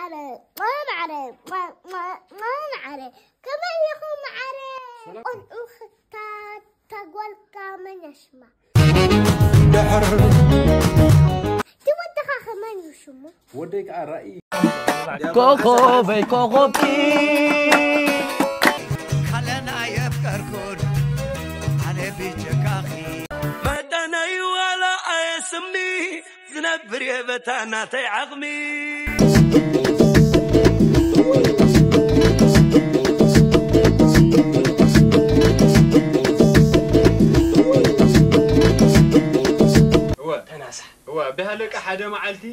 ማዕረ፣ ማዕረ፣ ማዕረ፣ ከመይ ኢኹም ማዕረ? ሰላም። ቆልዑ ክታ-፣ ተጓልካ መን የሽማ? ድሕር። እቲ ወድኻ ከመን እዩ ሽሙ? ወደይ ከዓ ራእይ። ኮኾበይ ኮኾብኪ። ካለና የፍቀርኩን ኣነ ብጀካኺ። መጠነይ ዋላ ኣየስሚ ዝነብር የበታ ናተይ ዓቕሚ። እወ። ተናሳሕ። እወ፣ ኣቢ ሃለቃ ሓደ መዓልቲ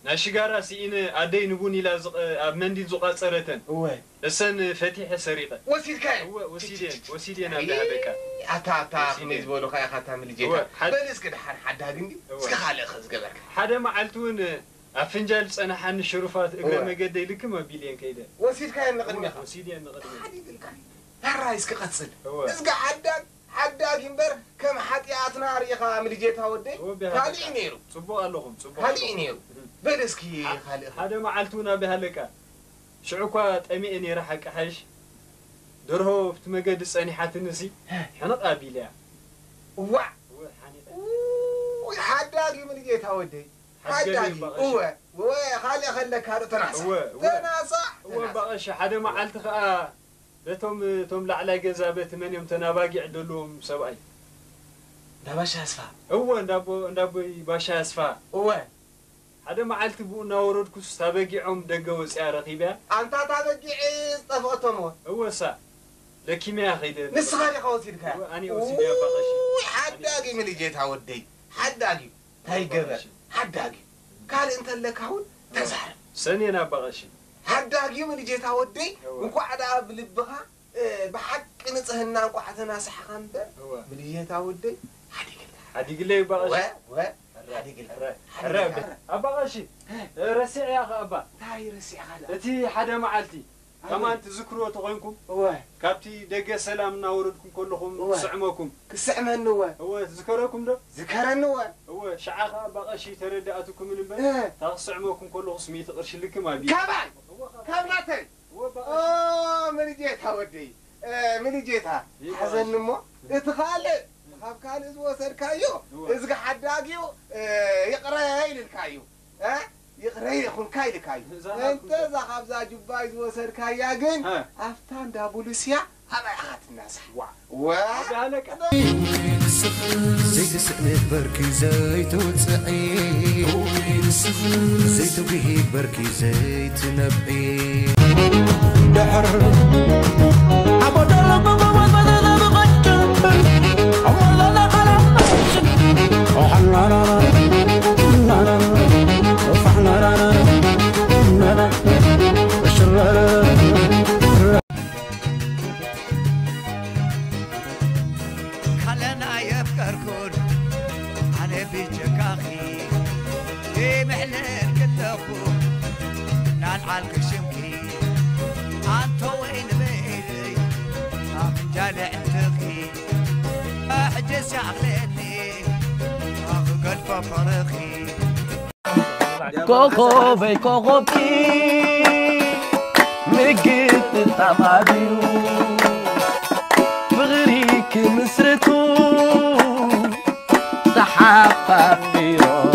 ናይ ሽጋራ ስኢነ ኣደይ ንቡን ኢላ ዝቐ-፣ ኣብ መንዲል ዝቋጸረተን እወ። እሰን ፈቲሐ ሰሪቐ። ወሲድካዮ? እወ፣ ወሲድየን፣ ወሲድየን ኣቢ ሃለቃ። ኣታ፣ ኣታ፣ ወሲድየን። ከመይ ዝበሉኻ ኢኻ ኣታ ምልጄታ? እወ፣ ሓደ በል እስኪ ደሓር ሓዳግ እንዲ፣ እወ። እስኪ ካልእ ኸ ዝገበርካ? ሓደ መዓልቲ እውን ኣብ ፍንጃል ዝጸናሓኒ ሽሩፋት እግረ እወ። መገደይ ልክም ኣቢልየን ከይደ። ወሲድካየን ንቕድሜኻ? እወ፣ ወሲድየን ንቕድሜ። ሓዲግልካ። ሕራይ እስኪ ቀጽል። እወ። እዝጋ ሓዳግ፣ ሓዳግ እምበር ከም ሓጢኣትና ርኢኻ ምልጄታ ወደይ? እወ፣ ብሃለቃ። ካልእ እዩ ነይሩ። ጽቡቕ ኣለኹም፣ ጽቡቕ ካልእ እዩ ኣለኹም። ነይሩ። እህ። በል እስኪ ዓ-፣ ካልእ። ሓደ መዓልቲ እውን ኣቢ ሃለቃ። ሽዑ እኳ ጠሚኤ ነይረ ሓቂ ሓይሽ። ደርሆ ኣብቲ መገዲ ጸኒሓትኒ ሲ፣ ሀ። ሕንቕ ኣቢለያ። እዋዕ! እወ፣ ሓኒቐ። ውይ፣ ሓዳግ እዩ ምልጄታ ወደይ። ሓዳግ ሓዳግ እዩ እዩ። ባቐሽ። እወ፣ እወ፣ ካልእ ከለካ ዶ ተናሳሕ? እወ፣ እወ። ተናሳሕ፣ እወ፣ ተናሳሕ። ባቐሽ፣ ሓደ መዓልቲ ኸኣ በቶም፣ እቶም ላዕላይ ገዛ በቲ መን እዮም ተን ኣባጊዕ ደልዎም ሰብኣይ? እንዳ ባሻ ኣስፋ። እወ፣ እንዳቦ-፣ እንዳቦይ ባሻ ኣስፋ። እወ። ሓደ መዓልቲ ብኡ እናወረድኩስ፣ ታበጊዖም ደገ ወፂኣ ረኺበያ። ኣንታ ታበጊዕ ዝጠፍኦቶም እወ። እወሳ፣ ለኪመያ ኸይደ። ንስኻ ዲኻ ወሲድካያ? እወ፣ ኣነ ወሲደያ ባቐሽ። ውይ፣ ሓዳጊ ምልጄታ ወደይ። ሓዳጊ። እንታይ ገበር? ሓዳጊ። ካልእ እንተለካ እውን ተዛረብ። ሰኔና ባቐሽ። ሓዳጊ ምልጄታ ወደይ። እወ። እንኳዕ ደኣ ብልብኻ፣ እ፣ ብሓቂ ንጽህና እንኳዕ ተናሳሕኻ እምበር፣ እወ። ምልጄታ ወደይ ሓዲግልካ። ሓዲግለይ ባቐሽ። ወ፣ ወ፣ ሕረ፣ ሓዲግልካ። ሕረ፣ ሓዲግልካ። ሕረ። ኣባ ቀሺ፣ እ። ረሲዕያ ኸ ኣባ? እንታይ ረሲዕካ ደኣ? እቲ ሓደ መዓልቲ፣ ኣበይ? ከማን ትዝክርዎ ተኾይንኩም፣ እወ። ካብቲ ደገ ሰላም እናወረድኩም ከለኹም እወ። ክስዕመኩም። ክስዕመኒ እወ። እወ፣ ትዝከረኩም ዶ? ዝከረኒ እወ። እወ፣ ሽዓ ኸኣ ኣባ ቀሺ ተረዳእትኩምን እምበር፣ እ። እታ ክስዕመኩም ከለኹስ ሚእቲ ቅርሺ ልክም ኣብዩ። ካባይ? እወ፣ ካብ ካብ ናተይ? እወ፣ ኣባ ኦ፣ ቀሺ። ምልጄታ ወደይ፣ እ፣ ምልጄታ፣ ይባሽ። ሓዘኒ እሞ፣ እቲ ካልእ፣ ካብ ካልእ ዝወሰድካዮ፣ እወ። እዝጊ ሓዳጊኡ፣ እ፣ ይቕረ ኢልልካዩ፣ እ፣ ይቕረ ይኹንካ ኢልካዩ። እዛ እንተ እዛ ካብዛ ጁባይ ዝወሰድካያ ግን፣ እ። ኣብታ እንዳ ቡሉስያ ኣባይ ኢኻ ትናሳሕ። ዋ። ዋ። ኣቢ ሃለቃ። ዘይትስእኒ በርኪ ዘይትውፅዒ፣ ዘይትጉሂ በርኪ ዘይትነብዒ። ድሕር ካለና የፍቀርኩን ኣነ ብጀካኺ ይምሕለል ከለኹ ናልዓልክ ሽምኪ ኣንቶ ወይን በይለይ ኣፍንጃለ ዕንትኺ ሕጀስ ያኽለኒ ኣኽገልፎ ፈረኺ ኮኾበይ ኮኾብኪ ምግጥጣም ኣብዩ ፍቕሪ ክምስርቱ ተሓፋፊሮም